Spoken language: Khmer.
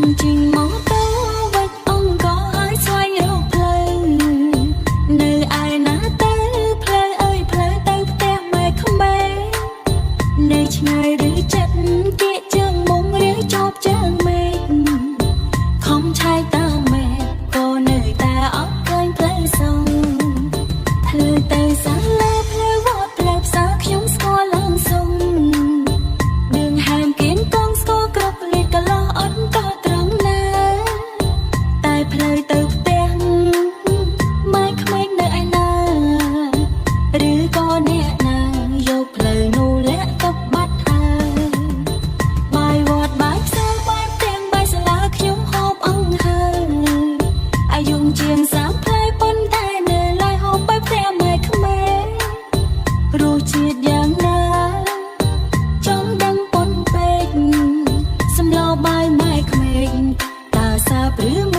ង់ជិះម៉ូតូវិចអង្គហើយស្វែងរកផ្លូវនៅឯណាទៅផ្លូវអើយផ្លូវទៅផ្ទះម៉ែក្មេងនៅឆ្ងាយឬចិត្តគៀកជើងមុងឬជាប់ជើងមេឃខំឆែកតាមមេឃក៏នៅតែអត់ឃើញផ្លូវសងផ្លូវទៅសាលាផ្លូវវត្តផ្លូវផ្សារខ្ញុំស្គាល់ឡើងសុំ ឌឿងហែមគៀនកងស្គាល់គ្រប់លីកន្លោះអត់ក៏ត្រង់ណា តែផ្លូវទៅផ្ទះម៉ែក្មេងនៅឯណាឬក៏អ្នកណាយកផ្លូវនោះលាក់ទុកបាត់ហើយបាយវត្តបាយផ្សារបាយផ្ទាំងបាយសាលាខ្ញុំហូបអង្ហើយអាយុជាងសាមផ្លែប៉ុន្តែនៅឡើយហូបបាយផ្ទះម៉ែក្មេងរសជាតិយ៉ាងណា ចង់ដឹងប៉ុនពេកសំឡបាយម៉ែក្មេងតើសាបឬ